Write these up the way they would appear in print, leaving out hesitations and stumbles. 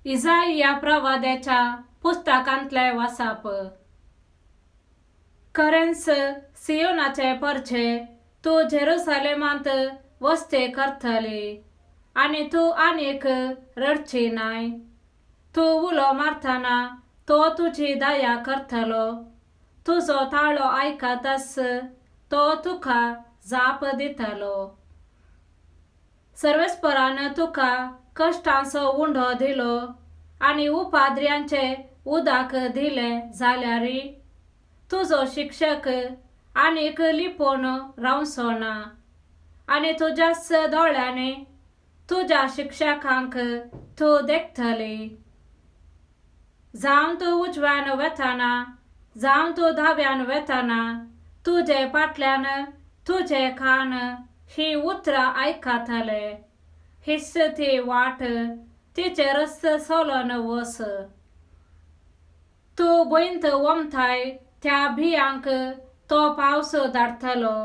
इजाइया प्रवाद्याच्या पुस्तकांतलें वाचप. खरेंच सियोनाचे परचे तूं जेरुसलेमांत वस्ती करतली आनी तूं आनीक रडची नाय. तूं उलो मारतना तो तुजी दया करतलो. तुजो ताळो आयकताच तो तुका जाप दितलो. सर्वेस्परान तुका कश्टांचो उंडो दिलो आनी उपाद्र्यांचें उदक दिलें जाल्यार तुजो शिक्षक आनीक लिपोवन रावचो ना आनी तुज्याच दोळ्यांनी तुज्या शिक्षकांक तूं देखतली. जावं तूं उजव्यान वतना जावं तूं दाव्यान वतना तुजे फाटल्यान तुजे कान हीं उतरां आयकतले. हीच ती वाट, तिचेरच चलून वच. तूं भंयत ओमताय त्या बियांक तो पावस धाडटलो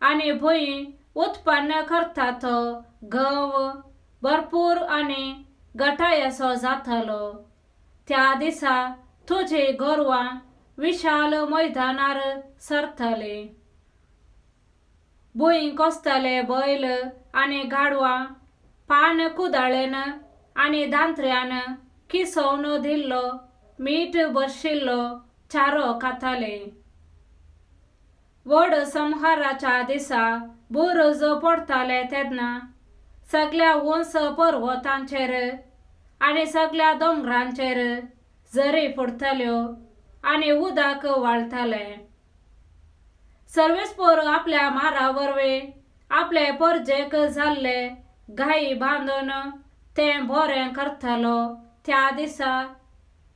आनी भूंय उत्पन्न करता तो गंव भरपूर आनी घटायेचो जातलो. त्या दिसा तुजी गोरवां विशाल मैदानार सरतलीं. भूंय कसतले बैल आनी गाडवां पान कुदाळेन आनी दांत्र्यान किसोवन दिल्लो मीठ बशिल्लो चारो खाताले. व्हड संहाराच्या दिसा बुरुज पडटाले तेन्ना सगल्या उंच पर्वतांचेर आनी सगल्या दोंगरांचेर झरी फुट्टल्यो आनी उदक व्हाळटलें. सर्वेस्पोर आपल्या मारा वरवीं आपले परजेक जाल्ले घाई बांदून तें बरें करतलो. त्या दिसा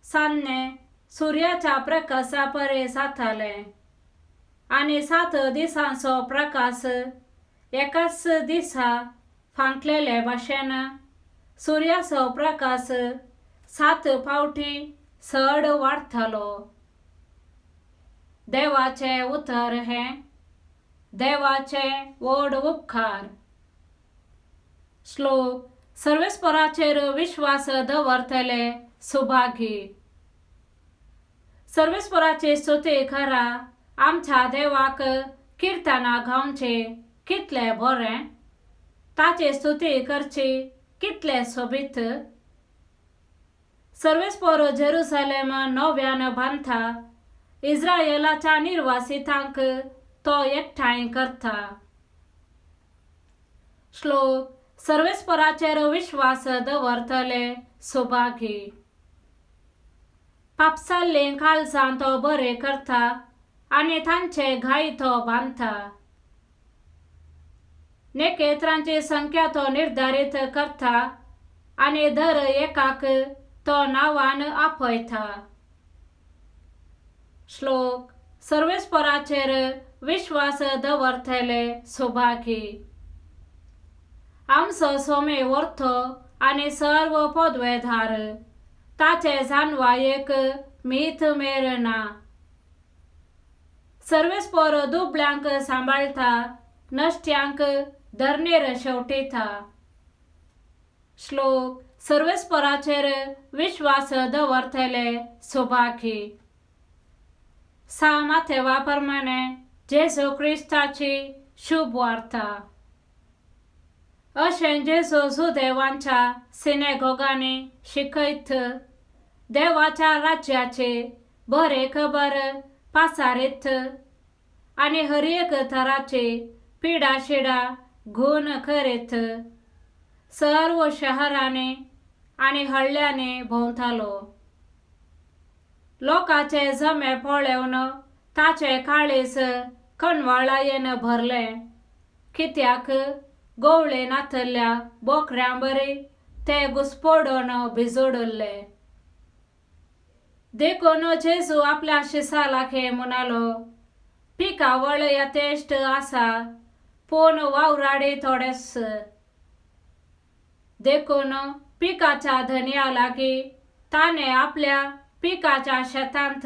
सान्नें सुर्याच्या प्रकाशा परी जातालें आनी 7 दिसांचो प्रकाश एकाच दिसा फांकलेले भाशेन सुर्याचो प्रकाश 7 फावटी चड वाडटलो. देवाचें उतर हें देवाचे व्हड उपकार. श्लोक. सर्वेस्पराचेर विश्वास दवरतले सुभागी. सर्वेस्पराची स्तुती करा, आमच्या देवाक किर्तनां गावचीं कितलें बरें, ताची स्तुती करची कितलें सोबीत. सर्वेस्पर जेरुसलेम नव्यान बांदता, इस्रायलाच्या निर्वासितांक तो एकठांय करता. श्लोक. सर्वेस्पराचेर विश्वास दवरतले सुभागी. पापसाल्लीं काळजां तो बरें करता आनी तांचे घाय तो बांदता. नखेत्रांची संख्या तो निर्धारीत करता आनी दर एकाक तो नांवान आपयता. श्लोक. सर्वेस्पराचेर विश्वास दवरतले सुभागी. आमचो सोमे व्हरतो आनी सर्व पदवेदार, ताचे जानवायेक मीत मेर ना. सर्वेस्पर दुबळ्यांक सांबाळटा, नश्ट्यांक धरणीर शेवटिता. श्लोक. सर्वेस्पराचेर विश्वास दवरतले सुभागी. सा माथेवा प्रमाणे जेजू क्रिस्ताची शुभ वार्ता. अशें जेजू जुदेवांच्या सिनेगोगांनी शिकयत देवाच्या राज्याची बरी खबर पासारीत आनी हर एक तराची पिडाशिडा गूण करीत सर्व शहरांनी आनी हळ्ळ्यांनी भोंवतालो. लोकांचे जमे पळोवन ताचें काळीज कणवाळायेन भरलें, कित्याक गवळे नातल्या बोकऱ्यां बरी ते घुस्पडून भिजोडले. देखून जेजू आपल्या शिसालाखे म्हणालो, पिकावळ यथेश्ट आसा पूण वावराडी थोडेच. देखून पिकाच्या धनया लागीं ताणें आपल्या पिकाच्या शेतांत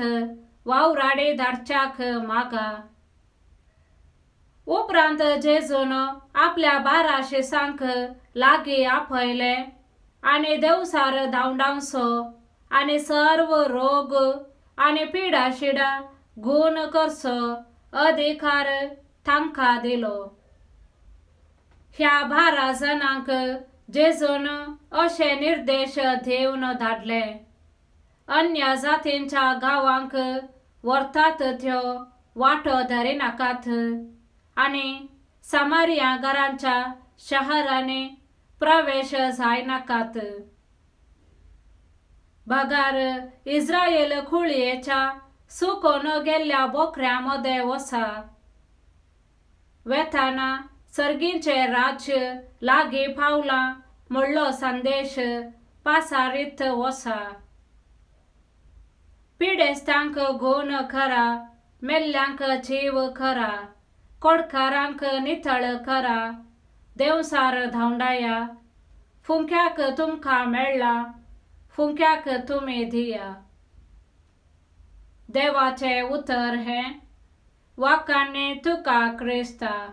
वावराडी धाडच्याक मागा. उपरांत जेजून आपल्या 12 शिसांक लागीं आपयलें आनी देंवचार धांवडावचो आनी सर्व रोग आनी पिडा शिडा गूण करचो अधिकार तांकां दिलो. ह्या 12 जाणांक जेजून अशे निर्देश दिवन धाडले, अन्य जातींच्या गांवांक व्हरतात त्यो वाटो धरिनाकात आनी सामारिया घरांच्या शहरांनी प्रवेश जायनाकात. बगर इस्रायल कुळयेच्या सुकोन गेल्ल्या बोकऱ्यां मदें वसा. वेताना सर्गीचें राज्य लागीं पावलां म्हणलो संदेश पासारीत वसा. पिडेस्तांक गूण करा, मेल्ल्यांक जीव करा, कोडकारांक नितळ करा, देंवचार धांवडाया. फुंक्याक तुमकां मेळ्ळां, फुंक्याक तुमी दिया. देवाचें उतर हें. वाखाणी तुका क्रिस्ता.